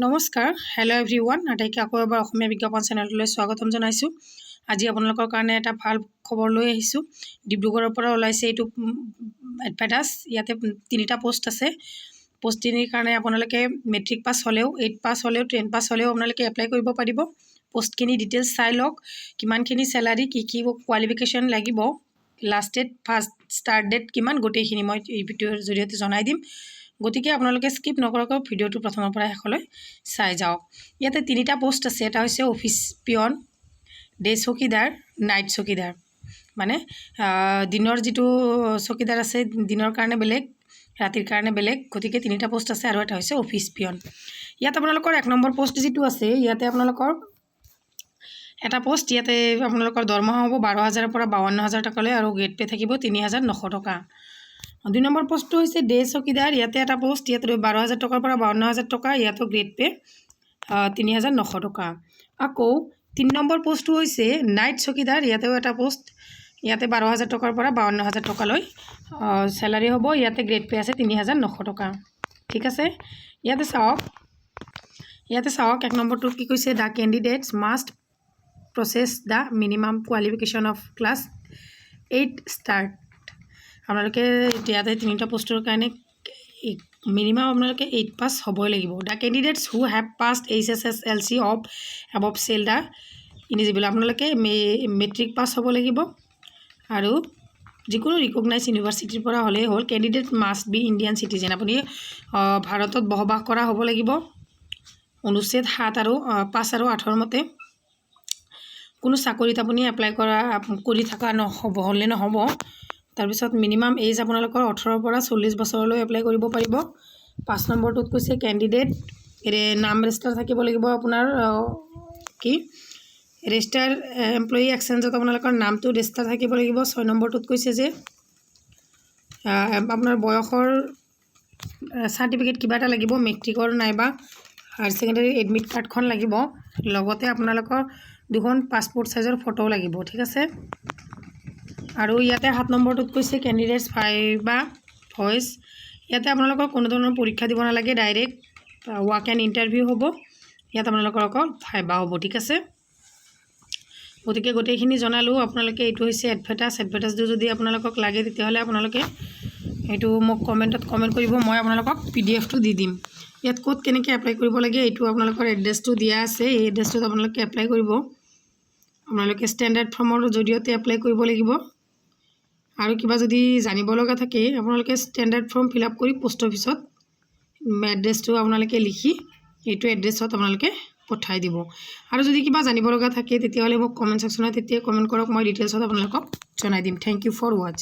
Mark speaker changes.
Speaker 1: নমস্কাৰ, hello' every one, আটাইকে আকৌ এবাৰ অসমীয়া বিজ্ঞাপন চেনেলটোলৈ স্বাগতম জনাইছোঁ। আজি আপোনালোকৰ কাৰণে এটা ভাল খবৰ লৈ আহিছোঁ। ডিব্ৰুগড়ৰ পৰা ওলাইছে এইটো এডভাৰটাইজ। ইয়াতে তিনিটা পষ্ট আছে। পষ্ট তিনিৰ কাৰণে আপোনালোকে মেট্ৰিক পাছ হ'লেও, এইট পাছ হ'লেও, 10 পাছ হ'লেও আপোনালোকে এপ্লাই কৰিব পাৰিব। পষ্টখিনি ডিটেইলছ চাই লওক, কিমানখিনি চেলাৰী, কি কি কোৱালিফিকেশ্যন লাগিব, last date, first start date কিমান, গোটেইখিনি মই এই ভিডিঅ'ৰ জৰিয়তে জনাই দিম। গতিকে আপোনালোকে স্কিপ নকৰাকৈ ভিডিঅ'টো প্ৰথমৰ পৰা শেষলৈ চাই যাওক। ইয়াতে তিনিটা পষ্ট আছে। এটা হৈছে অফিচ পিয়ন, ডে চকীদাৰ, নাইট চকীদাৰ। মানে দিনৰ যিটো চকীদাৰ আছে, দিনৰ কাৰণে বেলেগ, ৰাতিৰ কাৰণে বেলেগ। গতিকে তিনিটা পষ্ট আছে আৰু এটা হৈছে অফিচ পিয়ন। ইয়াত আপোনালোকৰ 1 নম্বৰ পষ্ট যিটো আছে, ইয়াতে আপোনালোকৰ এটা পষ্ট। ইয়াতে আপোনালোকৰ দৰমহা হ'ব 12 হাজাৰৰ পৰা 52 হাজাৰ টকালৈ আৰু গ্ৰেড পে' থাকিব 3900 টকা। 2 নম্বৰ পষ্টটো হৈছে ডে চকীদাৰ। ইয়াতে এটা পষ্ট। ইয়াতে 12 হাজাৰ টকাৰ পৰা 52 হাজাৰ টকা। ইয়াতো গ্ৰেড পে' 3900 টকা। আকৌ 3 নম্বৰ পষ্টটো হৈছে নাইট চকীদাৰ। ইয়াতেও এটা পষ্ট। ইয়াতে 12 হাজাৰ টকাৰ পৰা 52 হাজাৰ টকালৈ চেলাৰী হ'ব। ইয়াতে গ্ৰেড পে' আছে 3900 টকা। ঠিক আছে। ইয়াতে চাওক, 1 নম্বৰটো কি কৈছে? The candidates must possess the minimum qualification of class 8 start. আপোনালোকে ইয়াতে তিনিটা পষ্টৰ কাৰণে মিনিমাম আপোনালোকে এইট পাছ হ'বই লাগিব। The candidates who have passed HSSLC of above shall the eligible. আপোনালোকে মেট্ৰিক পাছ হ'ব লাগিব আৰু যিকোনো ৰিকগনাইজ ইউনিভাৰ্চিটিৰ পৰা হ'লেই হ'ল। Candidate must be Indian citizen. আপুনি ভাৰতত বসবাস কৰা হ'ব লাগিব। অনুচ্ছেদ 7 আৰু 5 আৰু 8ৰ মতে কোনো চাকৰিত আপুনি এপ্লাই কৰি থকা নহ'ব, হ'লে নহ'ব। তাৰপিছত মিনিমাম এইজ আপোনালোকৰ 18ৰ পৰা 40 বছৰলৈ এপ্লাই কৰিব পাৰিব। 5 নম্বৰটোত কৈছে, কেণ্ডিডেট নাম ৰেজিষ্টাৰ থাকিব লাগিব আপোনাৰ কি ৰেজিষ্টাৰ এমপ্লয়ী এক্সচেঞ্জত আপোনালোকৰ নামটো ৰেজিষ্টাৰ থাকিব লাগিব। 6 নম্বৰটোত কৈছে যে আপোনাৰ বয়সৰ চাৰ্টিফিকেট কিবা এটা লাগিব, মেট্ৰিকৰ নাইবা হায়াৰ ছেকেণ্ডেৰী এডমিট কাৰ্ডখন লাগিব, লগতে আপোনালোকৰ দুখন পাছপৰ্ট চাইজৰ ফটোও লাগিব। ঠিক আছে। আৰু ইয়াতে 7 নম্বৰটোত কৈছে, কেণ্ডিডেটছ ভাইবা ভইচ। ইয়াতে আপোনালোকৰ কোনো ধৰণৰ পৰীক্ষা দিব নালাগে, ডাইৰেক্ট ৱাক ইন ইণ্টাৰভিউ হ'ব। ইয়াত আপোনালোকৰ অকল ভাইবা হ'ব। ঠিক আছে। গতিকে গোটেইখিনি জনালোঁ। আপোনালোকে এইটো হৈছে এডভাৰটাইজ। এডভাৰটাইজটো যদি আপোনালোকক লাগে, তেতিয়াহ'লে আপোনালোকে এইটো মোক কমেণ্টত কমেণ্ট কৰিব। মই আপোনালোকক পিডিএফটো দি দিম। ইয়াত ক'ত কেনেকৈ এপ্লাই কৰিব লাগে, এইটো আপোনালোকৰ এড্ৰেছটো দিয়া আছে। এই এড্ৰেছটোত আপোনালোকে এপ্লাই কৰিব। আপোনালোকে ষ্টেণ্ডাৰ্ড ফৰ্মৰ জৰিয়তে এপ্লাই কৰিব লাগিব। আৰু কিবা যদি জানিব লগা থাকে, আপোনালোকে ষ্টেণ্ডাৰ্ড ফৰ্ম ফিল আপ কৰি পোষ্ট অফিচত এড্ৰেছটো আপোনালোকে লিখি এইটো এড্ৰেছত আপোনালোকে পঠাই দিব। আৰু যদি কিবা জানিব লগা থাকে, তেতিয়াহ'লে মোক কমেণ্ট ছেকশ্যনত তেতিয়াই কমেণ্ট কৰক। মই ডিটেইলছত আপোনালোকক জনাই দিম। Thank you for watch.